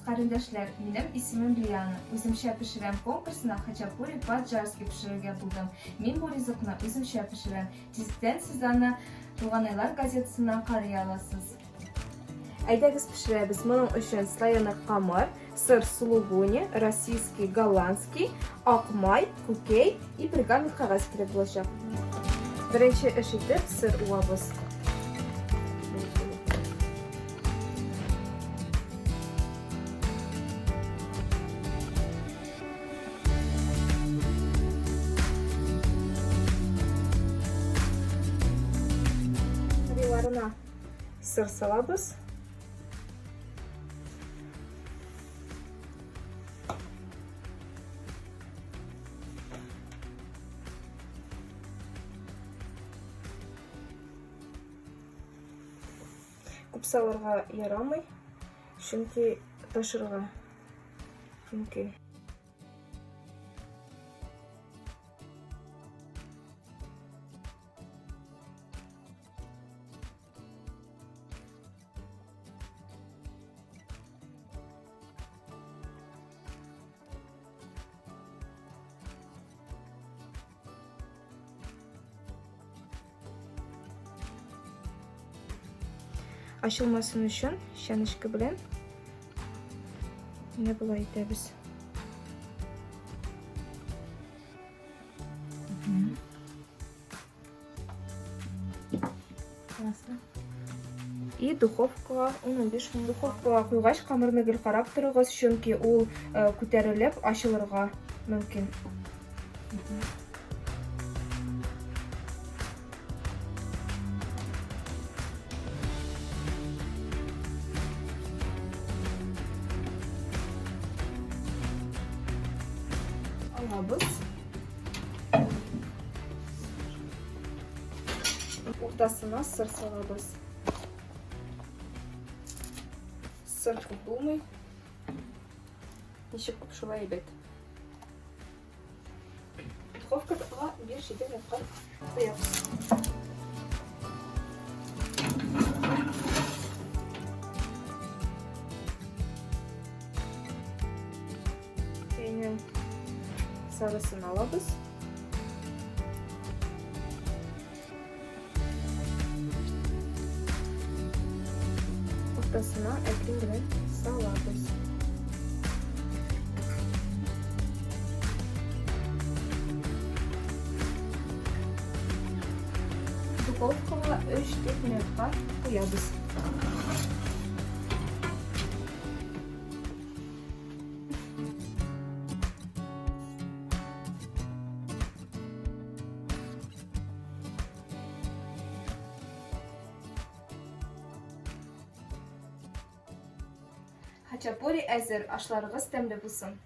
карендәшләр! Минем исемем Лиана. Үземчә пешерәм конкурсына хачапури по-аджарски пешерергә булдым. Мин бу ризыкны үземчә пешерәм. Тиздән сез аны Туганайлар газетасыннан карый аласыз. Әйдәгез пешерәбез. Моның өчен слоеный камыр, сыр сулугуни, российский, голландский, ак май, күкәй и пергамент кәгазь кирәк булачак. Беренче эш итеп сыр уабыз. Кырыйларына сыр салабыз. Күп салырга ярамый, чөнки ташырга мөмкин. Ачылмасын өчен чәнечке белән менә болай итәбез. И духовкага 10-15 минут духовкага куйгач, камырны гел карап торыгыз, чөнки ул э, күтәрелеп ачылырга мөмкин. Алабыз. Уртасына сыр салабыз. Сыр күп булмый. Ничек күп шулай әйбәт. Духовкага 5-7 минутка куябыз. Көйнең сарысын алабыз. Уртасына әкрен генә салабыз. Духовкага 3-4 минутка куябыз. Хачапури әзер, ашларыгыз тәмле булсын.